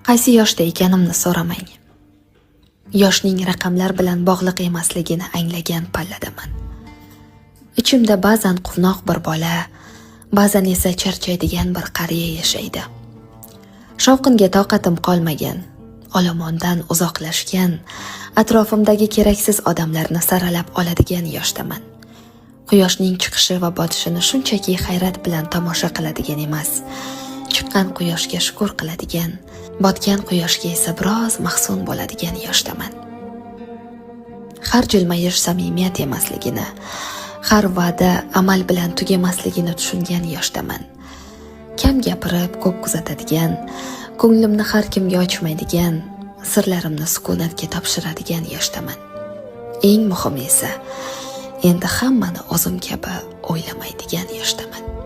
Qaysi yoshda ekanimni so'ramang. Yoshning raqamlar bilan bog'liq emasligini anglagan palladaman. Ichimda ba'zan quvnoq bir bola, ba'zan esa charchaydigan bir qariya yashaydi. Shovqinga toqatim qolmagan, olomondan uzoqlashgan, atrofimdagi keraksiz odamlarni saralab oladigan yoshdaman. Quyoshning chiqishi va botishini shunchaki hayrat bilan tomosha qiladigan emas, chiqqan quyoshga shukur qiladigan, botgan quyoshga esa biroz mahzun bo'ladigan yoshdaman. Har jilmayish samimiyat emasligini, har va'da amal bilan tugamasligini tushungan yoshdaman. Kam gapirib, ko'p kuzatadigan, ko'nglimni har kimga ochmaydigan, sirlarimni sukunatga topshiradigan yoshdaman. Eng muhimi esa, endi hammani o'zim kabi o'ylamaydigan yoshdaman.